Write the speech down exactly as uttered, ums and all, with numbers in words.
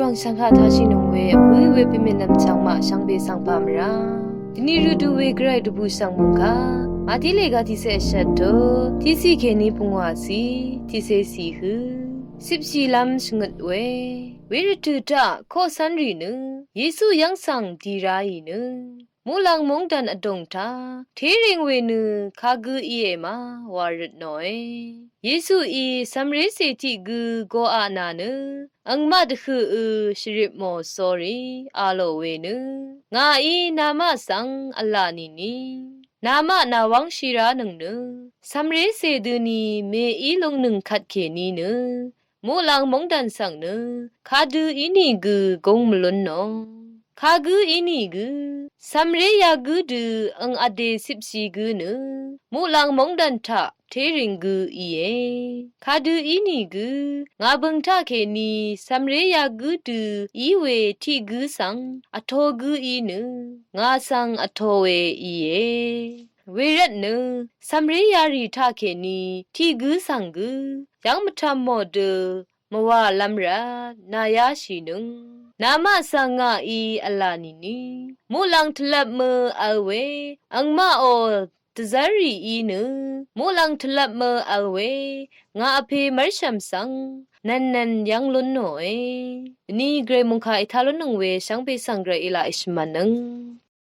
Ang shvngha tashì nung we, we we pimè nvm chang ma shvngbe svng pamra. Dini rudu we grai dubu shvng mungka. Mati lega tise shat to, tisi keni pungwa si, tise si hu. Sipsi lam shvngut we. We rudu ta, ko san ri nu. Yesu yang sang di ra i nu. Muqlàng móngdàn vdòng taq, téring we nø kagǿ íe ma wa røtnòe. Yesuí cv̀mré cè tiq gǿ goqaq nà nø, angmaq dvhøqø shvripmò sórí a lò we nø, ngàí namaq svng v̄la nìni, namaq nàwv́ng shìránøng nø, cv̀mré cè døni mèí lúngnøng kvtkèní nø, muqlàng móngdàn svng nø, kadø ínìgø gúng mvlún nò. Kagǿ ínìgø, cv̀mré yagǿ dø ang vdè cipshì gǿ nø, muqlàng móngdàn taq téring gǿ íe. Kadø ínìgø, ngà bø̀ng taqkèní cv̀mré yagǿ dø í we tiq gǿ svng vtō gǿ í nø, ngà svng vtō we íe. Wervt nø, cv̀mré yarì taqkèní tiq gǿ svng gǿ, yv́ng mvtv̀m mò dø, mvwàlv́m rvt, nàyáshìnøng. Namaq svng ngàí v̄la nìni. Muqlàng tvlvp mø vl we, angmaqò dvzv́rrì í nø. Muqlàng tvlvp mø vl we, ngà vpè mv́rshv̀m svng, nv̀nnv̀n yv́ng lún nòe. Vní gvray mungkà ètá lúnnøng we, shvngbe svng gvray èlaq èshvmv̀nnøng.